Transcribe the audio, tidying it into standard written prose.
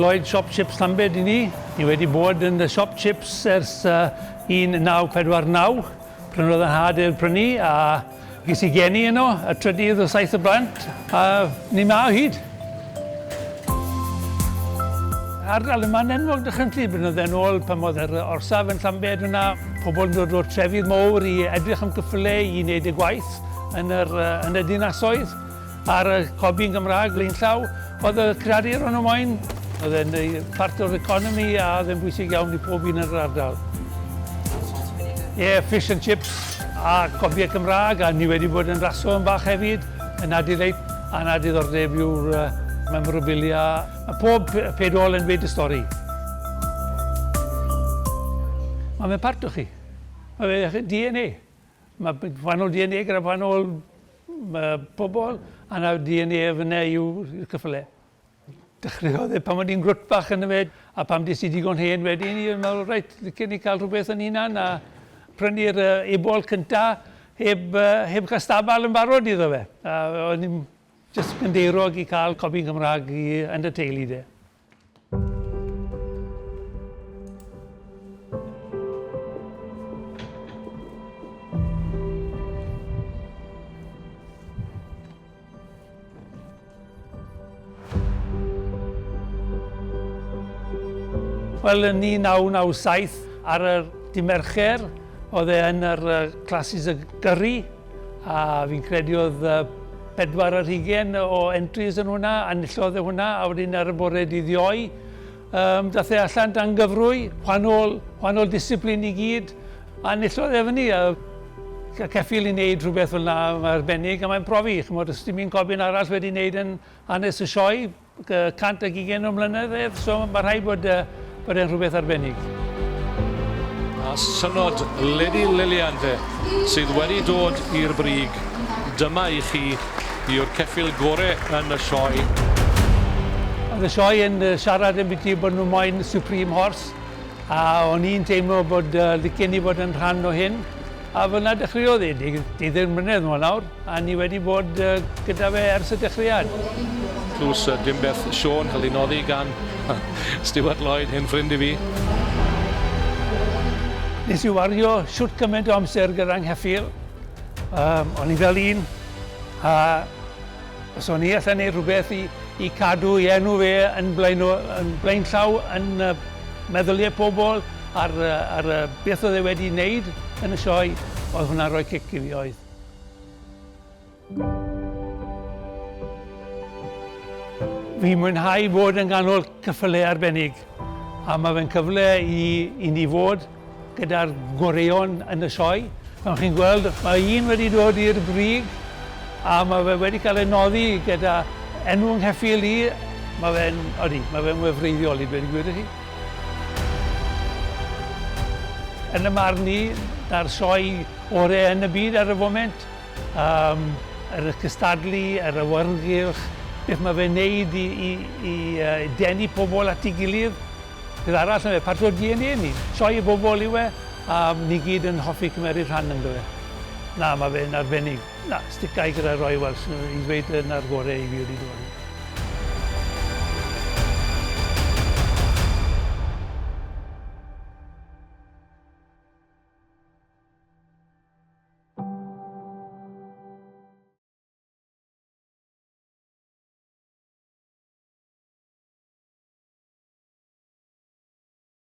Lloyd, Siop Chips Llambed i ni. Ni wedi bod yn y siop chips ers uh, 1949. Prynodd yn nhad e'r prynu a ges i geni yno, y trydydd o saith o blant, a ni ma o hyd. Ardal yma'n enwog dychrynllyd blynydde yn ôl pan oedd yr orsaf yn Llambed yna, pobl yn dod o'r trefydd mowr i edrych am gyffyle i wneud y gwaith yn, yr, yn y dinasoedd. Ar y cobi yn Gymraeg blaenllaw oedd y creaduron y moyn. Oedd e'n part o'r economi a oedd e'n bwysig iawn i pob un yn yr ardal. Ie, yeah, fish and chips a cobiau Cymraeg a ni wedi bod yn raso yn bach hefyd yn adileit a na diddordeb yw'r uh, memorabilia. Mae pob pedol yn dweud y stori. Mae fe'n part o chi. Mae fe DNA. Mae wahanol DNA gyda wahanol pobl, a na DNA fyna yw'r cyffyle. Dechreuodd e pan o'n i'n grwt bach yn y fe, a pam des i digon hen wedyn, i'n meddwl, reit, licen i cael rhywbeth yn hunan, a prynu'r uh, ebol cynta heb, uh, heb cael stabal yn barod iddo fe. A o'n i'n just gyndeirog i cael cobi'n Gymraeg i, yn y teulu de. Wel, yn 1997, ar y dy Mercher, oedd e yn yr classes y gyrru, A fi'n credu oedd 24 o entries yn hwnna, a nillodd e hwnna, a wedyn ar y bore dydd Iau, um, dath e allan dan gyfrwy, wahanol, wahanol disciplin i gyd, a nillodd e fyny. A ceffyl i wneud rhywbeth fel yna arbennig, a mae'n profi, chymod, os dim un cobyn arall wedi wneud yn hanes y sioe, 120 o mlynedd, so mae rhaid bod, uh, bod e'n rhywbeth arbennig. A synod Lady Lilian te, sydd wedi dod i'r brig. Dyma i chi yw'r ceffyl gore yn y sioe. Oedd y sioe yn siarad yn byti bod nhw moyn Supreme Horse, a o'n i'n teimlo bod uh, licen i fod yn rhan o hyn. A fel 'na dechreuodd e, deuddeg mlynedd nôl nawr, a ni wedi bod gyda fe ers y dechreuad. Tlws dim beth Siôn, cael ei noddi gan Stuart Lloyd, hen ffrind i fi. Nes i wario shwt gymaint o amser gyda 'ngheffyl. Um, o'n i fel un, a os o'n i allan neud rhywbeth i, i cadw i enw fe yn, blaen, yn blaenllaw yn uh, meddyliau pobl ar, ar uh, beth oedd e wedi wneud yn y sioe, oedd hwnna'n rhoi cic i fi oedd. Fi'n mwynhau bod yn ganol cyffyle arbennig a mae fe'n cyfle i, i ni fod gyda'r goreuon yn y sioe. Fel chi'n gweld, mae un wedi dod i'r brig a mae fe wedi cael ei noddi gyda enw yng ngheffyl i. Mae fe'n, odi, mae fe'n wefreiddiol i dweud y gwir i chi. Yn y marn i, na'r sioe orau yn y byd ar y foment. Um, yr cystadlu, yr awyrgylch, beth mae fe'n neud i, i, i uh, denu pobl at ei gilydd. Peth arall, mae part o'r DNA ni. Sioe y bobl yw e, a ni gyd yn hoffi cymeryd rhan ynddo fe. Na, mae fe'n arbennig. Na, sticai gyda Roy Welsh i ddweud yna'r gorau i fi wedi dod.